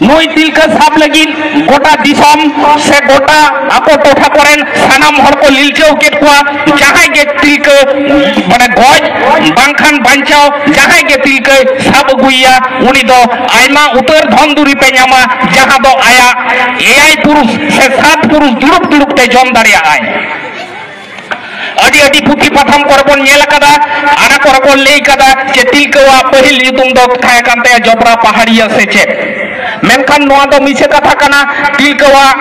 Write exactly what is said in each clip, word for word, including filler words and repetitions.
ᱱᱩᱭ ᱛᱤᱞᱠᱟᱹ ᱥᱟᱵ ᱞᱟᱹᱜᱤᱫ ᱜᱚᱴᱟ ᱫᱤᱥᱚᱢ ᱥᱮ ᱜᱚᱴᱟ ᱟᱠᱚ ᱴᱚᱴᱷᱟ ᱠᱚᱨᱮᱱ ᱥᱟᱱᱟᱢ ᱦᱚᱲ ᱠᱚ ᱞᱤᱞᱪᱟᱹᱣ ᱠᱮᱫ ᱠᱚᱣᱟ᱾ ᱡᱟᱦᱟᱸᱭ ᱜᱮ ᱛᱤᱞᱠᱟᱹ ᱢᱟᱱᱮ ᱜᱚᱡ ᱵᱟᱝᱠᱷᱟᱱ ᱵᱟᱧᱪᱟᱣ, ᱡᱟᱦᱟᱸᱭ ᱜᱮ ᱛᱤᱞᱠᱟᱹᱭ ᱥᱟᱵ ᱟᱹᱜᱩᱭᱮᱭᱟ, ᱩᱱᱤ ᱫᱚ ᱟᱭᱢᱟ ᱩᱛᱟᱹᱨ ᱫᱷᱚᱱ ᱫᱩᱨᱤᱵ ᱮ ᱧᱟᱢᱟ, ᱡᱟᱦᱟᱸ ᱫᱚ ᱟᱭᱟᱜ ᱮᱭᱟᱭ ᱯᱩᱨᱩᱥ ᱥᱮ ᱥᱟᱛ ᱯᱩᱨᱩᱥ ᱫᱩᱲᱩᱵ ᱫᱩᱲᱩᱵ ᱛᱮ ᱡᱚᱢ ᱫᱟᱲᱮᱭᱟᱜᱼᱟᱭ᱾ ᱟᱹᱰᱤ ᱟᱹᱰᱤ ᱯᱩᱛᱷᱤ ᱯᱟᱛᱷᱟᱢ ᱠᱚᱨᱮ ᱵᱚᱱ ᱧᱮᱞ ᱟᱠᱟᱫᱟ, ᱚᱱᱟ ᱠᱚᱨᱮ ᱵᱚᱱ ᱞᱟᱹᱭ ᱠᱟᱫᱟ ᱡᱮ ᱛᱤᱞᱠᱟᱹᱣᱟᱜ ᱯᱟᱹᱦᱤᱞ ᱧᱩᱛᱩᱢ ᱫᱚ ᱛᱟᱦᱮᱸ ᱠᱟᱱ ᱛᱟᱭᱟ ᱡᱚᱵᱽᱨᱟ ᱯᱟᱦᱟᱲᱤᱭᱟᱹ ᱥᱮ ᱪᱮᱫ᱾ ᱢᱮᱱᱠᱷᱟᱱ ᱱᱚᱣᱟ ᱫᱚ ᱢᱤᱪᱷᱟᱹ ᱠᱟᱛᱷᱟ ᱠᱟᱱᱟ᱾ ᱛᱤᱞᱠᱟᱹᱣᱟᱜ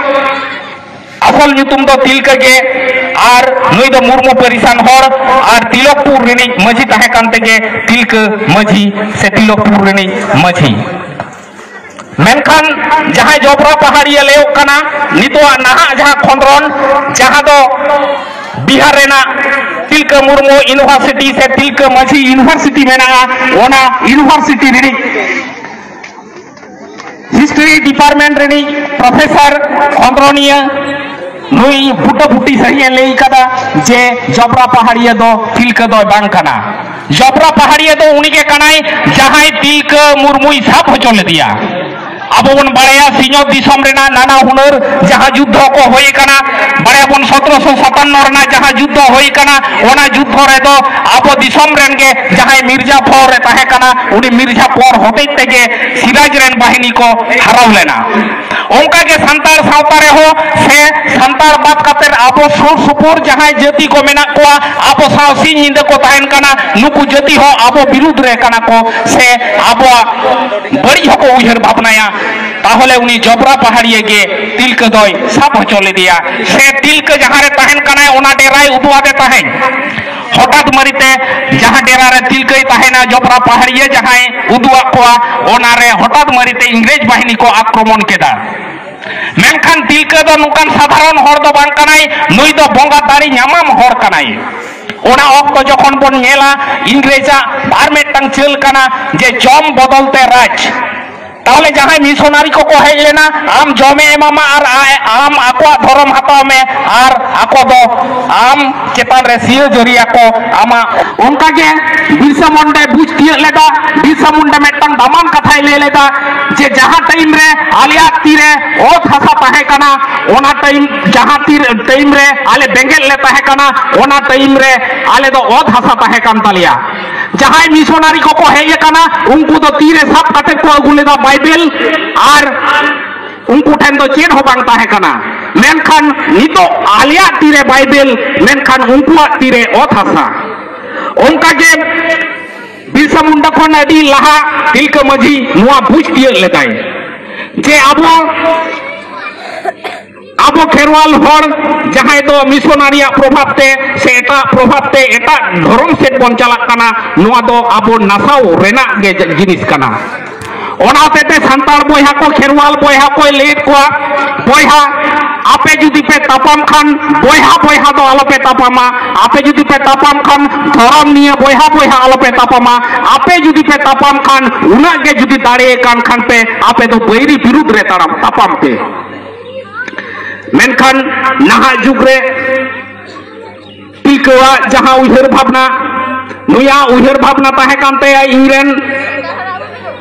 ᱟᱥᱚᱞ ᱧᱩᱛᱩᱢ ᱫᱚ ᱛᱤᱞᱠᱟᱹ ᱜᱮ, ᱟᱨ ᱱᱩᱭ ᱫᱚ ᱢᱩᱨᱢᱩ ᱯᱟᱹᱨᱤᱥᱟᱱ ᱦᱚᱲ ᱟᱨ ᱛᱤᱞᱚᱠᱯᱩᱨ ᱨᱤᱱᱤᱡ ᱢᱟᱹᱡᱷᱤ ᱛᱟᱦᱮᱸ ᱠᱟᱱ ᱛᱮᱜᱮ ᱛᱤᱞᱠᱟᱹ ᱢᱟᱹᱡᱷᱤ ᱥᱮ ᱛᱤᱞᱚᱠᱯᱩᱨ ᱨᱤᱱᱤᱡ ᱢᱟᱹᱡᱷᱤ᱾ ᱢᱮᱱᱠᱷᱟᱱ ᱡᱟᱦᱟᱸᱭ ᱡᱚᱵᱽᱨᱟ ᱯᱟᱦᱟᱲᱤᱭᱟᱹ ᱞᱟᱹᱭᱚᱜ ᱠᱟᱱᱟ, ᱱᱤᱛᱚᱜᱟᱜ ᱱᱟᱦᱟᱜ ᱡᱟᱦᱟᱸ ᱠᱷᱚᱸᱫᱽᱨᱚᱱ, ᱡᱟᱦᱟᱸ ᱫᱚ ᱵᱤᱦᱟᱨ ᱨᱮᱱᱟᱜ ᱛᱤᱞᱠᱟᱹ ᱢᱩᱨᱢᱩ ᱤᱭᱩᱱᱤᱵᱷᱟᱨᱥᱤᱴᱤ ᱥᱮ ᱛᱤᱞᱠᱟᱹ ᱢᱟᱹᱡᱷᱤ ᱤᱭᱩᱱᱤᱵᱷᱟᱨᱥᱤᱴᱤ ᱢᱮᱱᱟᱜᱼᱟ, ᱚᱱᱟ ᱤᱭᱩᱱᱤᱵᱷᱟᱨᱥᱤᱴᱤ ᱨᱤᱱᱤᱡ ᱦᱤᱥᱴᱨᱤ ᱰᱤᱯᱟᱨᱴᱢᱮᱱᱴ ᱨᱤᱱᱤᱡ ᱯᱨᱚᱯᱷᱮᱥᱚᱨ ᱠᱷᱚᱸᱫᱽᱨᱚᱱᱤᱭᱟᱹ ᱱᱩᱭ ᱵᱩᱴᱟᱹ ᱵᱩᱴᱤ ᱥᱟᱹᱦᱤᱡ ᱮ ᱞᱟᱹᱭ ᱠᱟᱫᱟ ᱡᱮ ᱡᱚᱵᱽᱨᱟ ᱯᱟᱦᱟᱲᱤᱭᱟᱹ ᱫᱚ ᱛᱤᱞᱠᱟᱹ ᱫᱚᱭ ᱵᱟᱝ ᱠᱟᱱᱟ᱾ ᱡᱚᱵᱽᱨᱟ ᱯᱟᱦᱟᱲᱤᱭᱟᱹ ᱫᱚ ᱩᱱᱤ ᱜᱮ ᱠᱟᱱᱟᱭ, ᱡᱟᱦᱟᱸᱭ ᱛᱤᱞᱠᱟᱹ ᱢᱩᱨᱢᱩᱭ ᱥᱟᱵ ᱦᱚᱪᱚ ᱞᱮᱫᱮᱭᱟ᱾ ᱟᱵᱚ ᱵᱚᱱ ᱵᱟᱲᱟᱭᱟ, ᱥᱤᱧᱚᱛ ᱫᱤᱥᱚᱢ ᱨᱮᱱᱟᱜ ᱱᱟᱱᱟ ᱦᱩᱱᱟᱹᱨ ᱡᱟᱦᱟᱸ ᱡᱩᱫᱽᱫᱷᱚ ᱠᱚ ᱦᱩᱭ ᱟᱠᱟᱱᱟ, ᱵᱟᱲᱟᱭᱟᱵᱚᱱ ᱥᱚᱛᱨᱚᱥᱚ ᱥᱟᱛᱟᱱᱱᱚ ᱨᱮᱱᱟᱜ ᱡᱟᱦᱟᱸ ᱡᱩᱫᱽᱫᱷᱚ ᱦᱩᱭ ᱟᱠᱟᱱᱟ, ᱚᱱᱟ ᱡᱩᱫᱽᱫᱷᱚ ᱨᱮᱫᱚ ᱟᱵᱚ ᱫᱤᱥᱚᱢ ᱨᱮᱱ ᱜᱮ ᱡᱟᱦᱟᱸᱭ ᱢᱤᱨᱡᱟᱯᱷᱚᱨ ᱮ ᱛᱟᱦᱮᱸ ᱠᱟᱱᱟ, ᱩᱱᱤ ᱢᱤᱨᱡᱟᱯᱷᱚᱨ ᱦᱚᱛᱮᱡ ᱛᱮᱜᱮ ᱥᱤᱨᱟᱡᱽ ᱨᱮᱱ ᱵᱟᱦᱤᱱᱤ ᱠᱚ ᱦᱟᱨᱟᱣ ᱞᱮᱱᱟ᱾ ᱚᱱᱠᱟ ᱜᱮ ᱥᱟᱱᱛᱟᱲ ᱥᱟᱶᱛᱟ ᱨᱮᱦᱚᱸ ᱥᱮ ᱥᱟᱱᱛᱟᱲ ᱵᱟᱫ ᱠᱟᱛᱮ ᱟᱵᱚ ᱥᱩᱨ ᱥᱩᱯᱩᱨ ᱡᱟᱦᱟᱸᱭ ᱡᱟᱹᱛᱤ ᱠᱚ ᱢᱮᱱᱟᱜ ᱠᱚᱣᱟ, ᱟᱵᱚ ᱥᱟᱶ ᱥᱤᱧ ᱧᱤᱫᱟᱹ ᱠᱚ ᱛᱟᱦᱮᱱ ᱠᱟᱱᱟ, ᱱᱩᱠᱩ ᱡᱟᱹᱛᱤ ᱦᱚᱸ ᱟᱵᱚ ᱵᱤᱨᱩᱫᱽ ᱨᱮ ᱠᱟᱱᱟ ᱠᱚ ᱥᱮ ᱟᱵᱚᱣᱟᱜ ᱵᱟᱹᱲᱤᱡ ᱦᱚᱸᱠᱚ ᱩᱭᱦᱟᱹᱨ ᱵᱷᱟᱵᱽᱱᱟᱭᱟ, ᱛᱟᱦᱚᱞᱮ ᱩᱱᱤ ᱡᱚᱵᱽᱨᱟ ᱯᱟᱦᱟᱲᱤᱭᱟᱹ ᱜᱮ ᱛᱤᱞᱠᱟᱹ ᱫᱚᱭ ᱥᱟᱵ ᱦᱚᱪᱚ ᱞᱮᱫᱮᱭᱟ᱾ ᱥᱮ ᱛᱤᱞᱠᱟᱹ ᱡᱟᱦᱟᱸ ᱨᱮ ᱛᱟᱦᱮᱱ ᱠᱟᱱᱟᱭ, ᱚᱱᱟ ᱰᱮᱨᱟᱭ ᱩᱫᱩᱜ ᱟᱫᱮ ᱛᱟᱦᱮᱸᱫ᱾ ᱦᱚᱴᱟᱛ ᱢᱟᱹᱨᱤᱛᱮ ᱡᱟᱦᱟᱸ ᱰᱮᱨᱟ ᱨᱮ ᱛᱤᱞᱠᱟᱹᱭ ᱛᱟᱦᱮᱱᱟ, ᱡᱚᱵᱽᱨᱟ ᱯᱟᱦᱟᱲᱤᱭᱟᱹ ᱡᱟᱦᱟᱸᱭ ᱩᱫᱩᱜ ᱟᱫ ᱠᱚᱣᱟ, ᱚᱱᱟᱨᱮ ᱦᱚᱴᱟᱛ ᱢᱟᱹᱨᱤᱛᱮ ᱤᱝᱨᱮᱡᱽ ᱵᱟᱦᱤᱱᱤ ᱠᱚ ᱟᱠᱨᱚᱢᱚᱱ ᱠᱮᱫᱟ᱾ ᱢᱮᱱᱠᱷᱟᱱ ᱛᱤᱞᱠᱟᱹ ᱫᱚ ᱱᱚᱝᱠᱟᱱ ᱥᱟᱫᱷᱟᱨᱚᱱ ᱦᱚᱲ ᱫᱚ ᱵᱟᱝ ᱠᱟᱱᱟᱭ, ᱱᱩᱭ ᱫᱚ ᱵᱚᱸᱜᱟ ᱫᱟᱲᱮ ᱧᱟᱢᱟᱢ ᱦᱚᱲ ᱠᱟᱱᱟᱭ᱾ ᱚᱱᱟ ᱚᱠᱛᱚ ᱡᱚᱠᱷᱚᱱ ᱵᱚᱱ ᱧᱮᱞᱟ, ᱤᱝᱨᱮᱡᱟᱜ ᱟᱨ ᱢᱤᱫᱴᱟᱝ ᱪᱟᱹᱞ ᱠᱟᱱᱟ ᱡᱮ ᱡᱚᱢ ᱵᱚᱫᱚᱞ ᱛᱮ ᱨᱟᱡᱽ᱾ ᱛᱟᱦᱚᱞᱮ ᱡᱟᱦᱟᱸᱭ ᱢᱤᱥᱚᱱᱟᱨᱤ ᱠᱚᱠᱚ ᱦᱮᱡ ᱞᱮᱱᱟ, ᱟᱢ ᱡᱚᱢᱮ ᱮᱢᱟᱢᱟ ᱟᱨ ᱟ-, ᱟᱢ ᱟᱠᱚᱣᱟᱜ ᱫᱷᱚᱨᱚᱢ ᱦᱟᱛᱟᱣ ᱢᱮ, ᱟᱨ ᱟᱠᱚ ᱫᱚ ᱟᱢ ᱪᱮᱛᱟᱱ ᱨᱮ ᱥᱤᱭᱟᱹ ᱡᱟᱹᱨᱤᱭᱟᱠᱚ ᱟᱢᱟᱜ᱾ ᱚᱱᱠᱟᱜᱮ ᱵᱤᱨᱥᱟ ᱢᱩᱱᱰᱟᱭ ᱵᱩᱡᱽ ᱛᱤᱭᱟᱹᱜ ᱞᱮᱫᱟ᱾ ᱵᱤᱨᱥᱟ ᱢᱩᱱᱰᱟ ᱢᱤᱫᱴᱟᱝ ᱫᱟᱢᱟᱱ ᱠᱟᱛᱷᱟᱭ ᱞᱟᱹᱭ ᱞᱮᱫᱟ ᱡᱮ ᱡᱟᱦᱟᱸ ᱴᱟᱭᱤᱢ ᱨᱮ ᱟᱞᱮᱭᱟᱜ ᱛᱤᱨᱮ ᱚᱛ ᱦᱟᱥᱟ ᱛᱟᱦᱮᱸ ᱠᱟᱱᱟ, ᱚᱱᱟ ᱴᱟᱭᱤᱢ, ᱡᱟᱦᱟᱸ ᱛᱤᱨ ᱴᱟᱭᱤᱢ ᱨᱮ ᱟᱞᱮ ᱵᱮᱸᱜᱮᱫ ᱞᱮ ᱛᱟᱦᱮᱸ ᱠᱟᱱᱟ, ᱚᱱᱟ ᱴᱟᱭᱤᱢ ᱨᱮ ᱟᱞᱮ ᱫᱚ ᱚᱛ ᱦᱟᱥᱟ ᱛᱟᱦᱮᱸ ᱠᱟᱱ ᱛᱟᱞᱮᱭᱟ᱾ ᱡᱟᱦᱟᱸᱭ ᱢᱤᱥᱚᱱᱟᱨᱤ ᱠᱚᱠᱚ ᱦᱮᱡ ᱟᱠᱟᱱᱟ, ᱩᱱᱠᱩ ᱫᱚ ᱛᱤᱨᱮ ᱥᱟᱵ ᱠᱟᱛᱮ ᱠᱚ ᱟᱹᱜᱩ ᱞᱮᱫᱟ ᱵᱟᱭᱵᱮᱞ, ᱟᱨ ᱩᱱᱠᱩ ᱴᱷᱮᱱ ᱫᱚ ᱪᱮᱫ ᱦᱚᱸ ᱵᱟᱝ ᱛᱟᱦᱮᱸ ᱠᱟᱱᱟ᱾ ᱢᱮᱱᱠᱷᱟᱱ ᱱᱤᱛᱚᱜ ᱟᱞᱮᱭᱟᱜ ᱛᱤᱨᱮ ᱵᱟᱭᱵᱮᱞ, ᱢᱮᱱᱠᱷᱟᱱ ᱩᱱᱠᱩᱣᱟᱜ ᱛᱤᱨᱮ ᱚᱛ ᱦᱟᱥᱟ᱾ ᱚᱱᱠᱟᱜᱮ ᱵᱤᱨᱥᱟ ᱢᱩᱱᱰᱟ ᱠᱷᱚᱱ ᱟᱹᱰᱤ ᱞᱟᱦᱟ ᱛᱤᱞᱠᱟᱹ ᱢᱟᱹᱡᱷᱤ ᱱᱚᱣᱟ ᱵᱩᱡᱽ ᱛᱤᱭᱟᱹᱜ ᱞᱮᱫᱟᱭ ᱡᱮ ᱟᱵᱚ, ᱟᱵᱚ ᱠᱷᱮᱨᱣᱟᱞ ᱦᱚᱲ ᱡᱟᱦᱟᱸᱭ ᱫᱚ ᱢᱤᱥᱚᱱᱟᱨᱤᱭᱟᱜ ᱯᱨᱚᱵᱷᱟᱵᱽ ᱛᱮ ᱥᱮ ᱮᱴᱟᱜ ᱯᱨᱚᱵᱷᱟᱵᱽ ᱛᱮ ᱮᱴᱟᱜ ᱫᱷᱚᱨᱚᱢ ᱥᱮᱫ ᱵᱚᱱ ᱪᱟᱞᱟᱜ ᱠᱟᱱᱟ, ᱱᱚᱣᱟ ᱫᱚ ᱟᱵᱚ ᱱᱟᱥᱟᱣ ᱨᱮᱱᱟᱜ ᱜᱮ ᱡᱤᱱᱤᱥ ᱠᱟᱱᱟ᱾ ᱚᱱᱟ ᱦᱚᱛᱮ ᱛᱮ ᱥᱟᱱᱛᱟᱲ ᱵᱚᱭᱦᱟ ᱠᱚ, ᱠᱷᱮᱨᱣᱟᱞ ᱵᱚᱭᱦᱟ ᱠᱚᱭ ᱞᱟᱹᱭᱮᱫ ᱠᱚᱣᱟ, ᱵᱚᱭᱦᱟ, ᱟᱯᱮ ᱡᱩᱫᱤ ᱯᱮ ᱛᱟᱯᱟᱢ ᱠᱷᱟᱱ ᱵᱚᱭᱦᱟ ᱵᱚᱭᱦᱟ ᱫᱚ ᱟᱞᱚᱯᱮ ᱛᱟᱯᱟᱢᱟ᱾ ᱟᱯᱮ ᱡᱩᱫᱤ ᱯᱮ ᱛᱟᱯᱟᱢ ᱠᱷᱟᱱ ᱫᱷᱚᱨᱚᱢ ᱱᱤᱭᱟᱹ ᱵᱚᱭᱦᱟ ᱵᱚᱭᱦᱟ ᱟᱞᱚᱯᱮ ᱛᱟᱯᱟᱢᱟ᱾ ᱟᱯᱮ ᱡᱩᱫᱤ ᱯᱮ ᱛᱟᱯᱟᱢ ᱠᱷᱟᱱ, ᱩᱱᱟᱹᱜ ᱜᱮ ᱡᱩᱫᱤ ᱫᱟᱲᱮ ᱠᱟᱱ ᱠᱷᱟᱱ ᱯᱮ, ᱟᱯᱮ ᱫᱚ ᱵᱟᱹᱭᱨᱤ ᱵᱤᱨᱩᱫᱽ ᱨᱮ ᱛᱟᱲᱟᱢ ᱛᱟᱯᱟᱢ ᱯᱮ᱾ ᱢᱮᱱᱠᱷᱟᱱ ᱱᱟᱦᱟᱜ ᱡᱩᱜᱽ ᱨᱮ ᱛᱤᱞᱠᱟᱹᱣᱟᱜ ᱡᱟᱦᱟᱸ ᱩᱭᱦᱟᱹᱨ ᱵᱷᱟᱵᱽᱱᱟ, ᱱᱩᱭᱟᱜ ᱩᱭᱦᱟᱹᱨ ᱵᱷᱟᱵᱽᱱᱟ ᱛᱟᱦᱮᱸ ᱠᱟᱱ ᱛᱟᱭᱟ, ᱤᱧ ᱨᱮᱱ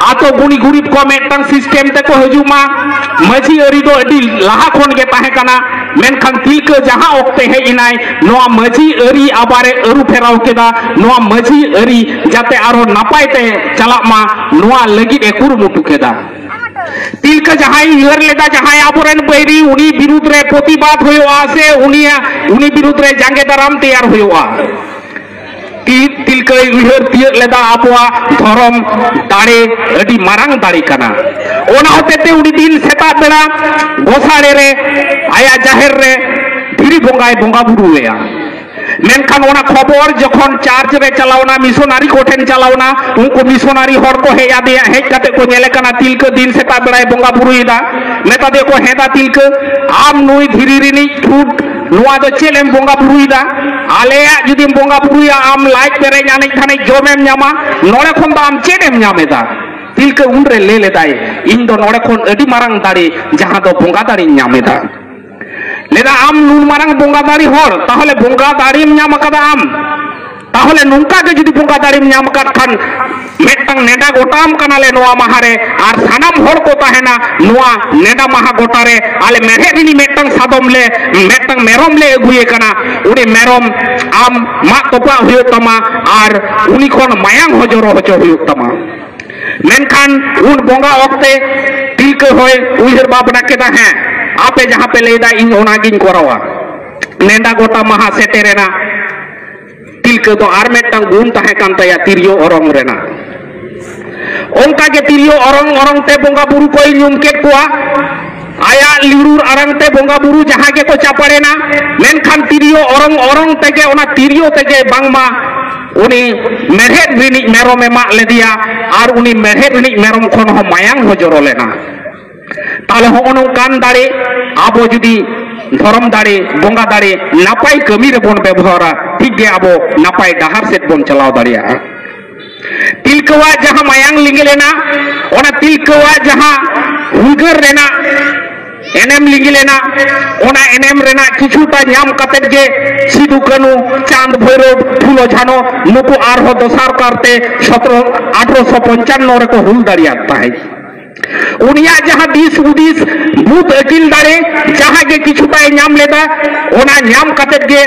ᱟᱛᱳ ᱜᱩᱱᱤ ᱜᱩᱨᱤᱵ ᱠᱚ ᱢᱤᱫᱴᱟᱝ ᱥᱤᱥᱴᱮᱢ ᱛᱮᱠᱚ ᱦᱤᱡᱩᱜ ᱢᱟ᱾ ᱢᱟᱹᱡᱷᱤ ᱟᱹᱨᱤ ᱫᱚ ᱟᱹᱰᱤ ᱞᱟᱦᱟ ᱠᱷᱚᱱ ᱜᱮ ᱛᱟᱦᱮᱸ ᱠᱟᱱᱟ, ᱢᱮᱱᱠᱷᱟᱱ ᱛᱤᱞᱠᱟᱹ ᱡᱟᱦᱟᱸ ᱚᱠᱛᱮ ᱦᱮᱡ ᱮᱱᱟᱭ, ᱱᱚᱣᱟ ᱢᱟᱹᱡᱷᱤ ᱟᱹᱨᱤ ᱟᱵᱟᱨᱮ ᱟᱹᱨᱩ ᱯᱷᱮᱨᱟᱣ ᱠᱮᱫᱟ᱾ ᱱᱚᱣᱟ ᱢᱟᱹᱡᱷᱤ ᱟᱹᱨᱤ ᱡᱟᱛᱮ ᱟᱨᱦᱚᱸ ᱱᱟᱯᱟᱭ ᱛᱮ ᱪᱟᱞᱟᱜ ᱢᱟ, ᱱᱚᱣᱟ ᱞᱟᱹᱜᱤᱫ ᱮ ᱠᱩᱨᱩᱢᱩᱴᱩ ᱠᱮᱫᱟ᱾ ᱛᱤᱞᱠᱟᱹ ᱡᱟᱦᱟᱸᱭ ᱩᱭᱦᱟᱹᱨ ᱞᱮᱫᱟ, ᱡᱟᱦᱟᱸᱭ ᱟᱵᱚᱨᱮᱱ ᱵᱟᱹᱭᱨᱤ, ᱩᱱᱤ ᱵᱤᱨᱩᱫᱽ ᱨᱮ ᱯᱨᱚᱛᱤᱵᱟᱫ ᱦᱩᱭᱩᱜᱼᱟ ᱥᱮ ᱩᱱᱤᱭᱟᱜ, ᱩᱱᱤ ᱵᱤᱨᱩᱫᱽ ᱨᱮ ᱡᱟᱸᱜᱮ ᱫᱟᱨᱟᱢ ᱛᱮᱭᱟᱨ ᱦᱩᱭᱩᱜᱼᱟ᱾ ᱛᱤ-, ᱛᱤᱞᱠᱟᱹᱭ ᱩᱭᱦᱟᱹᱨ ᱛᱤᱭᱟᱹᱜ ᱞᱮᱫᱟ, ᱟᱵᱚᱣᱟᱜ ᱫᱷᱚᱨᱚᱢ ᱫᱟᱲᱮ ᱟᱹᱰᱤ ᱢᱟᱨᱟᱝ ᱫᱟᱲᱮ ᱠᱟᱱᱟ᱾ ᱚᱱᱟ ᱦᱚᱛᱮ ᱛᱮ ᱩᱱᱤ ᱫᱤᱱ ᱥᱮᱛᱟᱜ ᱵᱮᱲᱟ ᱜᱚᱥᱟᱲᱮ ᱨᱮ, ᱟᱭᱟᱜ ᱡᱟᱦᱮᱨ ᱨᱮ ᱫᱷᱤᱨᱤ ᱵᱚᱸᱜᱟᱭ ᱵᱚᱸᱜᱟ ᱵᱩᱨᱩ ᱞᱮᱭᱟ᱾ ᱢᱮᱱᱠᱷᱟᱱ ᱚᱱᱟ ᱠᱷᱚᱵᱚᱨ ᱡᱚᱠᱷᱚᱱ ᱪᱟᱨᱪ ᱨᱮ ᱪᱟᱞᱟᱣᱱᱟ, ᱢᱤᱥᱚᱱᱟᱨᱤ ᱠᱚᱴᱷᱮᱱ ᱪᱟᱞᱟᱣᱱᱟ, ᱩᱱᱠᱩ ᱢᱤᱥᱚᱱᱟᱨᱤ ᱦᱚᱲ ᱠᱚ ᱦᱮᱡ ᱟᱫᱮᱭᱟ, ᱦᱮᱡ ᱠᱟᱛᱮ ᱠᱚ ᱧᱮᱞᱮ ᱠᱟᱱᱟ ᱛᱤᱞᱠᱟᱹ ᱫᱤᱱ ᱥᱮᱛᱟᱜ ᱵᱮᱲᱟᱭ ᱵᱚᱸᱜᱟ ᱵᱩᱨᱩᱭᱮᱫᱟ᱾ ᱢᱮᱛᱟ ᱫᱮᱭᱟ ᱠᱚ, "ᱦᱮᱸ ᱫᱟ ᱛᱤᱞᱠᱟᱹ, ᱟᱢ ᱱᱩᱭ ᱫᱷᱤᱨᱤ ᱨᱤᱱᱤᱡ ᱴᱷᱩᱴ, ᱱᱚᱣᱟ ᱫᱚ ᱪᱮᱫ ᱮᱢ ᱵᱚᱸᱜᱟ ᱵᱩᱨᱩᱭᱮᱫᱟ? ᱟᱞᱮᱭᱟᱜ ᱡᱩᱫᱤᱢ ᱵᱚᱸᱜᱟ ᱵᱩᱨᱩᱭᱟ, ᱟᱢ ᱞᱟᱡ ᱯᱮᱨᱮᱡ ᱟᱱᱮᱡ ᱫᱷᱟᱱᱮᱡ ᱡᱚᱢᱮᱢ ᱧᱟᱢᱟ, ᱱᱚᱰᱮ ᱠᱷᱚᱱ ᱫᱚ ᱟᱢ ᱪᱮᱫ ᱮᱢ ᱧᱟᱢ ᱮᱫᱟ?" ᱛᱤᱞᱠᱟᱹ ᱩᱱᱨᱮ ᱞᱟᱹᱭ ᱞᱮᱫᱟᱭ, "ᱤᱧ ᱫᱚ ᱱᱚᱰᱮ ᱠᱷᱚᱱ ᱟᱹᱰᱤ ᱢᱟᱨᱟᱝ ᱫᱟᱲᱮ, ᱡᱟᱦᱟᱸ ᱫᱚ ᱵᱚᱸᱜᱟ ᱫᱟᱲᱮᱧ ᱧᱟᱢ ᱮᱫᱟ᱾" ᱞᱟᱹᱭᱫᱟ, "ᱟᱢ ᱱᱩᱱ ᱢᱟᱨᱟᱝ ᱵᱚᱸᱜᱟ ᱫᱟᱲᱮ ᱦᱚᱲ, ᱛᱟᱦᱚᱞᱮ ᱵᱚᱸᱜᱟ ᱫᱟᱲᱮᱢ ᱧᱟᱢ ᱟᱠᱟᱫᱟ ᱟᱢ, ᱛᱟᱦᱚᱞᱮ ᱱᱚᱝᱠᱟ ᱜᱮ ᱡᱩᱫᱤ ᱵᱚᱸᱜᱟ ᱫᱟᱲᱮᱢ ᱧᱟᱢ ᱟᱠᱟᱫ ᱠᱷᱟᱱ, ᱢᱤᱫᱴᱟᱝ ᱱᱮᱰᱟ ᱜᱚᱴᱟᱢ ᱠᱟᱱᱟᱞᱮ ᱱᱚᱣᱟ ᱢᱟᱦᱟ ᱨᱮ, ᱟᱨ ᱥᱟᱱᱟᱢ ᱦᱚᱲ ᱠᱚ ᱛᱟᱦᱮᱱᱟ ᱱᱚᱣᱟ ᱱᱮᱰᱟ ᱢᱟᱦᱟ ᱜᱚᱴᱟ ᱨᱮ, ᱟᱞᱮ ᱢᱮᱲᱦᱮᱫ ᱨᱤᱱᱤᱡ ᱢᱤᱫᱴᱟᱝ ᱥᱟᱫᱚᱢ ᱞᱮ, ᱢᱤᱫᱴᱟᱝ ᱢᱮᱨᱚᱢ ᱞᱮ ᱟᱹᱜᱩᱭᱮ ᱠᱟᱱᱟ, ᱩᱱᱤ ᱢᱮᱨᱚᱢ ᱟᱢ ᱢᱟᱜ ᱛᱚᱯᱟᱜ ᱦᱩᱭᱩᱜ ᱛᱟᱢᱟ ᱟᱨ ᱩᱱᱤ ᱠᱷᱚᱱ ᱢᱟᱭᱟᱝ ᱦᱚᱸ ᱡᱚᱨᱚ ᱦᱚᱪᱚ ᱦᱩᱭᱩᱜ ᱛᱟᱢᱟ᱾" ᱢᱮᱱᱠᱷᱟᱱ ᱩᱱ ᱵᱚᱸᱜᱟ ᱚᱠᱛᱮ ᱛᱤᱞᱠᱟᱹ ᱦᱚᱸᱭ ᱩᱭᱦᱟᱹᱨ ᱵᱷᱟᱵᱽᱱᱟ ᱠᱮᱫᱟ, "ᱦᱮᱸ, ᱟᱯᱮ ᱡᱟᱦᱟᱸ ᱯᱮ ᱞᱟᱹᱭᱫᱟ, ᱤᱧ ᱚᱱᱟᱜᱤᱧ ᱠᱚᱨᱟᱣᱟ᱾" ᱱᱮᱰᱟ ᱜᱚᱴᱟ ᱢᱟᱦᱟ ᱥᱮᱴᱮᱨᱮᱱᱟ᱾ ᱛᱤᱞᱠᱟᱹ ᱫᱚ ᱟᱨ ᱢᱤᱫᱴᱟᱝ ᱜᱩᱱ ᱛᱟᱦᱮᱸ ᱠᱟᱱ ᱛᱟᱭᱟ ᱛᱤᱨᱭᱳ ᱚᱨᱚᱝ ᱨᱮᱱᱟᱜ᱾ ᱚᱱᱠᱟ ᱜᱮ ᱛᱤᱨᱭᱳ ᱚᱨᱚᱝ ᱚᱨᱚᱝ ᱛᱮ ᱵᱚᱸᱜᱟ ᱵᱩᱨᱩ ᱠᱚᱭ ᱧᱩᱢ ᱠᱮᱫ ᱠᱚᱣᱟ᱾ ᱟᱭᱟᱜ ᱞᱤᱲᱩᱨ ᱟᱲᱟᱝ ᱛᱮ ᱵᱚᱸᱜᱟ ᱵᱩᱨᱩ ᱡᱟᱦᱟᱸ ᱜᱮᱠᱚ ᱪᱟᱯᱟᱲᱮᱱᱟ, ᱢᱮᱱᱠᱷᱟᱱ ᱛᱤᱨᱭᱳ ᱚᱨᱚᱝ ᱚᱨᱚᱝ ᱛᱮᱜᱮ, ᱚᱱᱟ ᱛᱤᱨᱭᱳ ᱛᱮᱜᱮ ᱵᱟᱝᱢᱟ ᱩᱱᱤ ᱢᱮᱲᱦᱮᱫ ᱨᱤᱱᱤᱡ ᱢᱮᱨᱚᱢᱮ ᱢᱟᱜ ᱞᱮᱫᱮᱭᱟ, ᱟᱨ ᱩᱱᱤ ᱢᱮᱲᱦᱮᱫ ᱨᱤᱱᱤᱡ ᱢᱮᱨᱚᱢ ᱠᱷᱚᱱ ᱦᱚᱸ ᱢᱟᱭᱟᱝ ᱦᱚᱸ ᱡᱚᱨᱚ ᱞᱮᱱᱟ᱾ ᱛᱟᱦᱞᱮ ᱦᱚᱸᱜᱼᱚ ᱱᱚᱝᱠᱟᱱ ᱫᱟᱲᱮ, ᱟᱵᱚ ᱡᱩᱫᱤ ᱫᱷᱚᱨᱚᱢ ᱫᱟᱲᱮ, ᱵᱚᱸᱜᱟ ᱫᱟᱲᱮ ᱱᱟᱯᱟᱭ ᱠᱟᱹᱢᱤ ᱨᱮᱵᱚᱱ ᱵᱮᱵᱚᱦᱟᱨᱟ, ᱴᱷᱤᱠ ᱜᱮ ᱟᱵᱚ ᱱᱟᱯᱟᱭ ᱰᱟᱦᱟᱨ ᱥᱮᱫ ᱵᱚᱱ ᱪᱟᱞᱟᱣ ᱫᱟᱲᱮᱭᱟᱜᱼᱟ᱾ ᱛᱤᱞᱠᱟᱹᱣᱟᱜ ᱡᱟᱦᱟᱸ ᱢᱟᱭᱟᱝ ᱞᱤᱸᱜᱤ ᱞᱮᱱᱟ, ᱚᱱᱟ ᱛᱤᱞᱠᱟᱹᱣᱟᱜ ᱡᱟᱦᱟᱸ ᱦᱩᱞᱜᱟᱹᱨ ᱨᱮᱱᱟᱜ ᱮᱱᱮᱢ ᱞᱤᱸᱜᱤ ᱞᱮᱱᱟ, ᱚᱱᱟ ᱮᱱᱮᱢ ᱨᱮᱱᱟᱜ ᱠᱤᱪᱷᱩᱴᱟ ᱧᱟᱢ ᱠᱟᱛᱮᱫ ᱜᱮ ᱥᱤᱫᱩ ᱠᱟᱹᱱᱩ, ᱪᱟᱸᱫᱽ ᱵᱷᱳᱭᱨᱳᱵ, ᱯᱷᱩᱞᱳ ᱡᱷᱟᱱᱳ ᱱᱩᱠᱩ ᱟᱨᱦᱚᱸ ᱫᱚᱥᱟᱨ ᱠᱟᱨᱛᱮ ᱥᱚᱛᱨᱚ, ᱟᱴᱷᱨᱚᱥᱚ ᱯᱚᱧᱪᱟᱱᱱᱚ ᱨᱮᱠᱚ ᱦᱩᱞ ᱫᱟᱲᱮᱭᱟᱫ ᱛᱟᱦᱮᱸᱫ᱾ ᱩᱱᱤᱭᱟᱜ ᱡᱟᱦᱟᱸ ᱫᱤᱥ ᱦᱩᱫᱤᱥ, ᱵᱩᱫ ᱟᱹᱠᱤᱞ ᱫᱟᱲᱮ, ᱡᱟᱦᱟᱸ ᱜᱮ ᱠᱤᱪᱷᱩᱴᱟᱭ ᱧᱟᱢ ᱞᱮᱫᱟ, ᱚᱱᱟ ᱧᱟᱢ ᱠᱟᱛᱮᱫ ᱜᱮ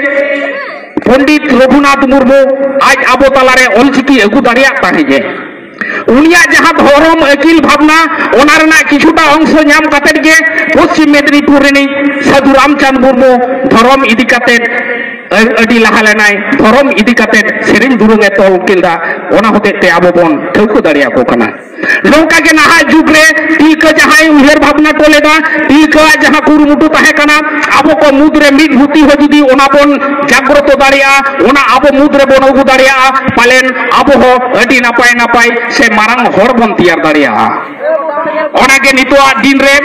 ᱯᱚᱱᱰᱤᱛ ᱨᱚᱜᱷᱩᱱᱟᱛᱷ ᱢᱩᱨᱢᱩ ᱟᱡ ᱟᱵᱚ ᱛᱟᱞᱟᱨᱮ ᱚᱞᱪᱤᱠᱤ ᱟᱹᱜᱩ ᱫᱟᱲᱮᱭᱟᱜ ᱛᱟᱦᱮᱸᱫ ᱮ᱾ ᱩᱱᱤᱭᱟᱜ ᱡᱟᱦᱟᱸ ᱫᱷᱚᱨᱚᱢ ᱟᱹᱠᱤᱞ ᱵᱷᱟᱵᱽᱱᱟ, ᱚᱱᱟ ᱨᱮᱱᱟᱜ ᱠᱤᱪᱷᱩᱴᱟ ᱚᱝᱥᱚ ᱧᱟᱢ ᱠᱟᱛᱮᱫ ᱜᱮ ᱯᱚᱥᱪᱤᱢ ᱢᱮᱫᱽᱱᱤᱯᱩᱨ ᱨᱤᱱᱤᱡ ᱥᱟᱹᱫᱷᱩ ᱨᱟᱢᱪᱟᱸᱫᱽ ᱢᱩᱨᱢᱩ ᱫᱷᱚᱨᱚᱢ ᱤᱫᱤ ᱠᱟᱛᱮᱫ ᱟᱹ-, ᱟᱹᱰᱤ ᱞᱟᱦᱟ ᱞᱮᱱᱟᱭ, ᱫᱷᱚᱨᱚᱢ ᱤᱫᱤ ᱠᱟᱛᱮᱫ ᱥᱮᱨᱮᱧ ᱫᱩᱨᱟᱹᱝ ᱮ ᱛᱚᱞ ᱠᱮᱫᱟ᱾ ᱚᱱᱟ ᱦᱚᱛᱮᱡ ᱛᱮ ᱟᱵᱚ ᱵᱚᱱ ᱴᱷᱟᱹᱣᱠᱟᱹ ᱫᱟᱲᱮᱭᱟᱠᱚ ᱠᱟᱱᱟ᱾ ᱱᱚᱝᱠᱟ ᱜᱮ ᱱᱟᱦᱟᱜ ᱡᱩᱜᱽ ᱨᱮ ᱛᱤᱞᱠᱟᱹ ᱡᱟᱦᱟᱸᱭ ᱩᱭᱦᱟᱹᱨ ᱵᱷᱟᱵᱽᱱᱟ ᱠᱚ ᱞᱮᱫᱟ, ᱛᱤᱞᱠᱟᱹᱣᱟᱜ ᱡᱟᱦᱟᱸ ᱠᱩᱨᱩᱢᱩᱴᱩ ᱛᱟᱦᱮᱸ ᱠᱟᱱᱟ, ᱟᱵᱚ ᱠᱚ ᱢᱩᱫᱽ ᱨᱮ ᱢᱤᱫ ᱦᱩᱛᱤ ᱦᱚᱸ ᱡᱩᱫᱤ ᱚᱱᱟ ᱵᱚᱱ ᱡᱟᱜᱽᱨᱚᱛᱚ ᱫᱟᱲᱮᱭᱟᱜᱼᱟ, ᱚᱱᱟ ᱟᱵᱚ ᱢᱩᱫᱽ ᱨᱮ ᱵᱚᱱ ᱟᱹᱜᱩ ᱫᱟᱲᱮᱭᱟᱜᱼᱟ, ᱯᱟᱞᱮᱱ ᱟᱵᱚ ᱦᱚᱸ ᱟᱹᱰᱤ ᱱᱟᱯᱟᱭ ᱱᱟᱯᱟᱭ ᱥᱮ ᱢᱟᱨᱟᱝ ᱦᱚᱲ ᱵᱚᱱ ᱛᱮᱭᱟᱨ ᱫᱟᱲᱮᱭᱟᱜᱼᱟ᱾ ᱚᱱᱟᱜᱮ ᱱᱤᱛᱚᱜᱟᱜ ᱫᱤᱱ ᱨᱮ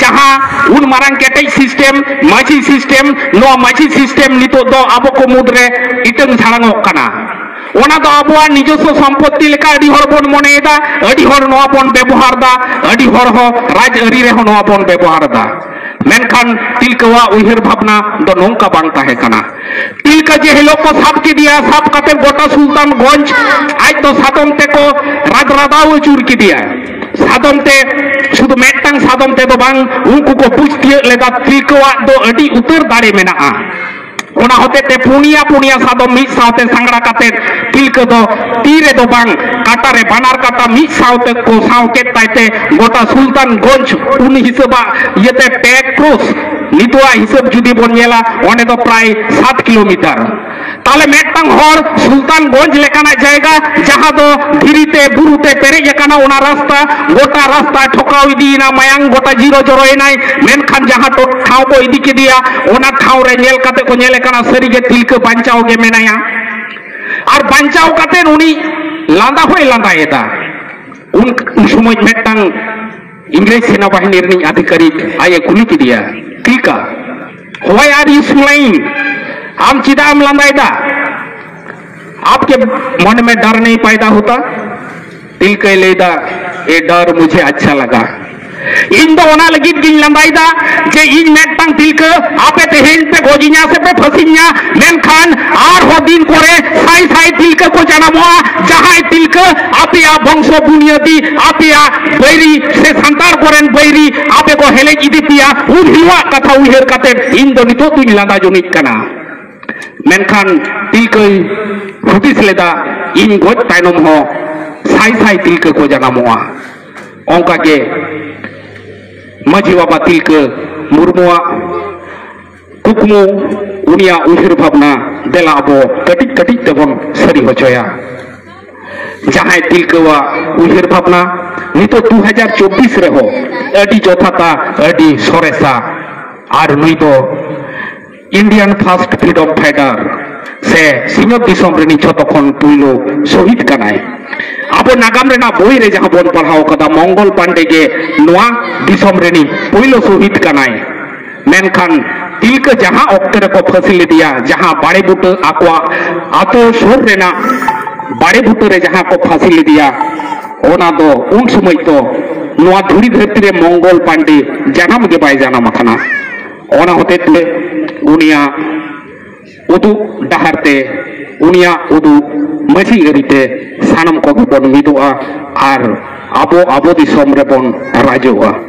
ᱡᱟᱦᱟᱸ ᱩᱱ ᱢᱟᱨᱟᱝ ᱠᱮᱴᱮᱡ system, ᱢᱟᱹᱡᱷᱤ system, ᱱᱚᱣᱟ ᱢᱟᱹᱡᱷᱤ system ᱱᱤᱛᱚᱜ ᱫᱚ ᱟᱵᱚ ᱠᱚ ᱢᱩᱫᱽ ᱨᱮ ᱤᱴᱟᱹᱝ ᱥᱟᱲᱟᱝᱚᱜ ᱠᱟᱱᱟ᱾ ᱚᱱᱟ ᱫᱚ ᱟᱵᱚᱣᱟᱜ ᱱᱤᱡᱚᱥᱥᱚ ᱥᱚᱢᱯᱚᱛᱛᱤ ᱞᱮᱠᱟ ᱟᱹᱰᱤ ᱦᱚᱲ ᱵᱚᱱ ᱢᱚᱱᱮᱭᱮᱫᱟ, ᱟᱹᱰᱤ ᱦᱚᱲ ᱱᱚᱣᱟ ᱵᱚᱱ ᱵᱮᱵᱚᱦᱟᱨ ᱫᱟ, ᱟᱹᱰᱤ ᱦᱚᱲ ᱦᱚᱸ ᱨᱟᱡᱽ ᱟᱹᱨᱤ ᱨᱮᱦᱚᱸ ᱱᱚᱣᱟ ᱵᱚᱱ ᱵᱮᱵᱚᱦᱟᱨ ᱫᱟ᱾ ᱢᱮᱱᱠᱷᱟᱱ ᱛᱤᱞᱠᱟᱹᱣᱟᱜ ᱩᱭᱦᱟᱹᱨ ᱵᱷᱟᱵᱽᱱᱟ ᱫᱚ ᱱᱚᱝᱠᱟ ᱵᱟᱝ ᱛᱟᱦᱮᱸ ᱠᱟᱱᱟ᱾ ᱛᱤᱞᱠᱟᱹ ᱡᱮ ᱦᱤᱞᱳᱜ ᱠᱚ ᱥᱟᱵ ᱠᱮᱫᱮᱭᱟ, ᱥᱟᱵ ᱠᱟᱛᱮ ᱜᱚᱴᱟ ᱥᱩᱞᱛᱟᱱᱜᱚᱸᱡᱽ ᱟᱡ ᱫᱚ ᱥᱟᱫᱚᱢ ᱛᱮᱠᱚ ᱨᱟᱫ ᱨᱟᱫᱟᱣ ᱟᱹᱪᱩᱨ ᱠᱮᱫᱮᱭᱟ᱾ ᱥᱟᱫᱚᱢ ᱛᱮ, ᱥᱩᱫᱷᱩ ᱢᱤᱫᱴᱟᱝ ᱥᱟᱫᱚᱢ ᱛᱮᱫᱚ ᱵᱟᱝ, ᱩᱱᱠᱩ ᱠᱚ ᱵᱩᱡᱽ ᱛᱤᱭᱳᱜ ᱞᱮᱫᱟ ᱛᱤᱞᱠᱟᱹᱣᱟᱜ ᱫᱚ ᱟᱹᱰᱤ ᱩᱛᱟᱹᱨ ᱫᱟᱲᱮ ᱢᱮᱱᱟᱜᱼᱟ᱾ ᱚᱱᱟ ᱦᱚᱛᱮ ᱛᱮ ᱯᱩᱱᱭᱟ ᱯᱩᱱᱭᱟ ᱥᱟᱫᱚᱢ ᱢᱤᱫ ᱥᱟᱶᱛᱮ ᱥᱟᱸᱜᱽᱲᱟ ᱠᱟᱛᱮ ᱛᱤᱞᱠᱟᱹ ᱫᱚ ᱛᱤ ᱨᱮᱫᱚ ᱵᱟᱝ, ᱠᱟᱴᱟ ᱨᱮ ᱵᱟᱱᱟᱨ ᱠᱟᱴᱟ ᱢᱤᱫ ᱥᱟᱶᱛᱮ ᱠᱚ ᱥᱟᱶ ᱠᱮᱫ ᱛᱟᱭ ᱛᱮ ᱜᱚᱴᱟ ᱥᱩᱞᱛᱟᱱᱜᱚᱸᱡᱽ ᱩᱱ ᱦᱤᱥᱟᱹᱵᱟᱜ ᱤᱭᱟᱹᱛᱮ ᱯᱮ ᱠᱨᱳᱥ, ᱱᱤᱛᱚᱜᱟᱜ ᱦᱤᱥᱟᱹᱵ ᱡᱩᱫᱤ ᱵᱚᱱ ᱧᱮᱞᱟ, ᱚᱸᱰᱮ ᱫᱚ ᱯᱨᱟᱭ ᱥᱟᱛ ᱠᱤᱞᱳᱢᱤᱴᱟᱨ᱾ ᱛᱟᱦᱞᱮ ᱢᱤᱫᱴᱟᱝ ᱦᱚᱲ ᱥᱩᱞᱛᱟᱱᱜᱚᱸᱡᱽ ᱞᱮᱠᱟᱱᱟᱜ ᱡᱟᱭᱜᱟ, ᱡᱟᱦᱟᱸ ᱫᱚ ᱫᱷᱤᱨᱤ ᱛᱮ ᱵᱩᱨᱩ ᱛᱮ ᱯᱮᱨᱮᱡ ᱟᱠᱟᱱᱟ, ᱚᱱᱟ ᱨᱟᱥᱛᱟ, ᱜᱚᱴᱟ ᱨᱟᱥᱛᱟ ᱴᱷᱚᱠᱟᱣ ᱤᱫᱤᱭᱮᱱᱟ, ᱢᱟᱭᱟᱝ ᱜᱚᱴᱟ ᱡᱤᱨᱚ ᱡᱚᱨᱚᱭᱮᱱᱟᱭ᱾ ᱢᱮᱱᱠᱷᱟᱱ ᱡᱟᱦᱟᱸ ᱴᱚ-, ᱴᱷᱟᱶ ᱠᱚ ᱤᱫᱤ ᱠᱮᱫᱮᱭᱟ, ᱚᱱᱟ ᱴᱷᱟᱶ ᱨᱮ ᱧᱮᱞ ᱠᱟᱛᱮ ᱠᱚ ᱧᱮᱞᱮ ᱠᱟᱱᱟ ᱥᱟᱹᱨᱤᱜᱮ ᱛᱤᱞᱠᱟᱹ ᱵᱟᱧᱪᱟᱣ ᱜᱮ ᱢᱮᱱᱟᱭᱟ᱾ ᱟᱨ ᱵᱟᱧᱪᱟᱣ ᱠᱟᱛᱮ ᱩᱱᱤ ᱞᱟᱸᱫᱟ ᱦᱚᱸᱭ ᱞᱟᱸᱫᱟᱭᱮᱫᱟ᱾ ᱩᱱ, ᱩᱱ ᱥᱚᱢᱚᱭ ᱢᱤᱫᱴᱟᱝ ᱤᱝᱨᱮᱡᱽ ᱥᱮᱱᱟ ᱵᱟᱦᱤᱱᱤ ᱨᱤᱱᱤᱡ ᱟᱫᱷᱤᱠᱟᱨᱤᱠ ᱟᱡ ᱮ ᱠᱩᱞᱤ ᱠᱮᱫᱮᱭᱟ, "ᱛᱤᱞᱠᱟ, why are you smiling? ᱟᱢ ᱪᱮᱫᱟᱜ ᱮᱢ ᱞᱟᱸᱫᱟᱭᱮᱫᱟ? आपके मन में डर नहीं पैदा होता?" ᱛᱤᱞᱠᱟᱹᱭ ᱞᱟᱹᱭᱫᱟ, "ये डर मुझे अच्छा लगा।" ᱤᱧ ᱫᱚ ᱚᱱᱟ ᱞᱟᱹᱜᱤᱫ ᱜᱤᱧ ᱞᱟᱸᱫᱟᱭᱮᱫᱟ ᱡᱮ ᱤᱧ ᱢᱤᱫᱴᱟᱝ ᱛᱤᱞᱠᱟᱹ, ᱟᱯᱮ ᱛᱮᱦᱮᱧ ᱯᱮ ᱜᱚᱡᱤᱧᱟ ᱥᱮ ᱯᱮ ᱯᱷᱟᱹᱥᱤᱧᱟ, ᱢᱮᱱᱠᱷᱟᱱ ᱟᱨᱦᱚᱸ ᱫᱤᱱ ᱠᱚᱨᱮ ᱥᱟᱭ ᱥᱟᱭ ᱛᱤᱞᱠᱟᱹ ᱠᱚ ᱡᱟᱱᱟᱢᱚᱜᱼᱟ, ᱡᱟᱦᱟᱸᱭ ᱛᱤᱞᱠᱟᱹ ᱟᱯᱮᱭᱟᱜ ᱵᱚᱝᱥᱚ ᱵᱩᱱᱤᱭᱟᱹᱫᱤ, ᱟᱯᱮᱭᱟᱜ ᱵᱟᱹᱭᱨᱤ ᱥᱮ ᱥᱟᱱᱛᱟᱲ ᱠᱚᱨᱮᱱ ᱵᱟᱹᱭᱨᱤ ᱟᱯᱮ ᱠᱚ ᱦᱮᱞᱮᱡ ᱤᱫᱤ ᱯᱮᱭᱟ᱾ ᱩᱱ ᱦᱤᱞᱳᱜ ᱠᱟᱛᱷᱟ ᱩᱭᱦᱟᱹᱨ ᱠᱟᱛᱮ ᱤᱧ ᱫᱚ ᱱᱤᱛᱚᱜ ᱫᱩᱧ ᱞᱟᱸᱫᱟ ᱡᱚᱱᱤᱡ ᱠᱟᱱᱟ᱾ ᱢᱮᱱᱠᱷᱟᱱ ᱛᱤᱞᱠᱟᱹᱭ ᱦᱩᱫᱤᱥ ᱞᱮᱫᱟ, ᱤᱧ ᱜᱚᱡ ᱛᱟᱭᱱᱚᱢ ᱦᱚᱸ ᱥᱟᱭ ᱥᱟᱭ ᱛᱤᱞᱠᱟᱹ ᱠᱚ ᱡᱟᱱᱟᱢᱚᱜᱼᱟ᱾ ᱚᱱᱠᱟᱜᱮ ᱢᱟᱹᱡᱷᱤ ᱵᱟᱵᱟ ᱛᱤᱞᱠᱟᱹ ᱢᱩᱨᱢᱩᱣᱟᱜ ᱠᱩᱠᱢᱩ, ᱩᱱᱤᱭᱟᱜ ᱩᱭᱦᱟᱹᱨ ᱵᱷᱟᱵᱽᱱᱟ, ᱫᱮᱞᱟ ᱟᱵᱚ ᱠᱟᱹᱴᱤᱡ ᱠᱟᱹᱴᱤᱡ ᱛᱮᱵᱚᱱ ᱥᱟᱹᱨᱤ ᱦᱚᱪᱚᱭᱟ᱾ ᱡᱟᱦᱟᱸᱭ ᱛᱤᱞᱠᱟᱹᱣᱟᱜ ᱩᱭᱦᱟᱹᱨ ᱵᱷᱟᱵᱽᱱᱟ ᱱᱤᱛᱚᱜ ᱫᱩ ᱦᱟᱡᱟᱨ ᱪᱚᱵᱵᱤᱥ ᱨᱮᱦᱚᱸ ᱟᱹᱰᱤ ᱡᱚᱛᱷᱟᱛᱟ, ᱟᱹᱰᱤ ᱥᱚᱨᱮᱥᱟ᱾ ᱟᱨ ᱱᱩᱭ ᱫᱚ Indian first freedom fighter ᱥᱮ ᱥᱤᱧᱚᱛ ᱫᱤᱥᱚᱢ ᱨᱤᱱᱤᱡ ᱡᱷᱚᱛᱚ ᱠᱷᱚᱱ ᱯᱩᱭᱞᱩ ᱥᱚᱦᱤᱫ ᱠᱟᱱᱟᱭ᱾ ᱟᱵᱚ ᱱᱟᱜᱟᱢ ᱨᱮᱱᱟᱜ ᱵᱳᱭ ᱨᱮ ᱡᱟᱦᱟᱸ ᱵᱚᱱ ᱯᱟᱲᱦᱟᱣ ᱠᱟᱫᱟ, ᱢᱚᱝᱜᱚᱞ ᱯᱟᱱᱰᱮ ᱜᱮ ᱱᱚᱣᱟ ᱫᱤᱥᱚᱢ ᱨᱤᱱᱤᱡ ᱯᱩᱭᱞᱩ ᱥᱚᱦᱤᱫ ᱠᱟᱱᱟᱭ᱾ ᱢᱮᱱᱠᱷᱟᱱ ᱛᱤᱞᱠᱟᱹ ᱡᱟᱦᱟᱸ ᱚᱠᱛᱮ ᱨᱮᱠᱚ ᱯᱷᱟᱹᱥᱤ ᱞᱮᱫᱮᱭᱟ, ᱡᱟᱦᱟᱸ ᱵᱟᱲᱮ ᱵᱩᱴᱟᱹ, ᱟᱠᱚᱣᱟᱜ ᱟᱛᱳ ᱥᱩᱨ ᱨᱮᱱᱟᱜ ᱵᱟᱲᱮ ᱵᱩᱴᱟᱹ ᱨᱮ ᱡᱟᱦᱟᱸ ᱠᱚ ᱯᱷᱟᱹᱥᱤ ᱞᱮᱫᱮᱭᱟ, ᱚᱱᱟ ᱫᱚ ᱩᱱ ᱥᱚᱢᱚᱭ ᱫᱚ ᱱᱚᱣᱟ ᱫᱷᱩᱲᱤ ᱫᱷᱟᱹᱨᱛᱤ ᱨᱮ ᱢᱚᱝᱜᱚᱞ ᱯᱟᱱᱰᱮ ᱡᱟᱱᱟᱢ ᱜᱮ ᱵᱟᱭ ᱡᱟᱱᱟᱢ ᱟᱠᱟᱱᱟ᱾ ᱚᱱᱟ ᱦᱚᱛᱮᱡ ᱛᱮ ᱩᱱᱤᱭᱟᱜ ᱩᱫᱩᱜ ᱰᱟᱦᱟᱨ ᱛᱮ, ᱩᱱᱤᱭᱟᱜ ᱩᱫᱩᱜ ᱢᱟᱹᱡᱷᱤ ᱟᱹᱨᱤ ᱛᱮ ᱥᱟᱱᱟᱢ ᱠᱚᱜᱮ ᱵᱚᱱ ᱢᱤᱫᱚᱜᱼᱟ ᱟᱨ ᱟᱵᱚ ᱟᱵᱚ ᱫᱤᱥᱚᱢ ᱨᱮᱵᱚᱱ ᱨᱟᱡᱚᱜᱼᱟ᱾